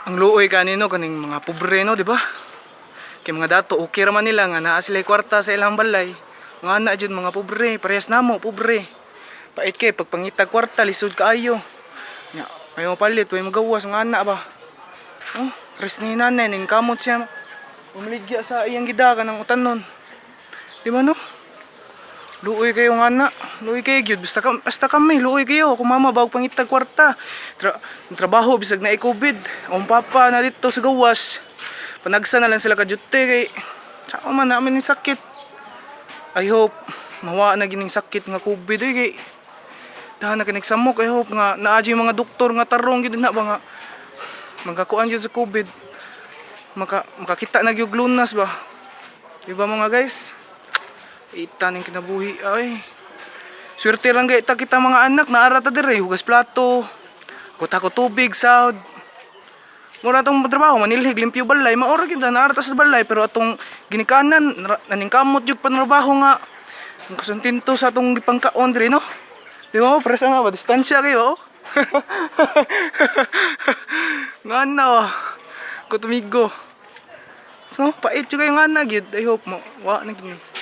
Ang luoy kanino kaning mga pobre, no, di ba? Kay mga dato okay ra man nila nga naa sila kwarta sa ilang balay. Nga ana jud mga pobre, parehas namo pobre. Pait kay pagpangita kwarta, lisod kaayo. Nya, may palit, way magawas nga ana ba. Oh, res ni nanay ning kamot siya. Umiligya sa iyang gidakan ng utanon. Di ba, no? Luoy kayo nga na. Luoy kayo gyud basta kam basta kami luoy kayo. Ako mama bag pangitag kwarta. Trabaho bisag na COVID. Akong papa na dito sa gawas. Panagsa na lang sila kadyute kay sa man namin ni sakit. I hope mawa na gining sakit nga COVID oy kay dahan na kinigsamok. I hope nga naa jud yung mga doktor nga tarong gyud na ba nga magakuan jud sa COVID. Makakita na gyud lunas ba. Di ba, mga guys? Ita ning kinabuhi ay. Swerte lang kay ta kita mga anak naara ta dire hugas plato. Ako tubig saud. Mura atong trabaho manilhig limpyo balay maora gyud na naara ta sa balay, pero atong ginikanan naningkamot jud panrabaho nga ang kasuntinto sa atong gipangkaon dire, no. Di ba mo presa nga ba distansya kayo, oh. Nga na oh. Kutumigo. So, pait jud kayo nga na gyud. I hope mo wa na gini.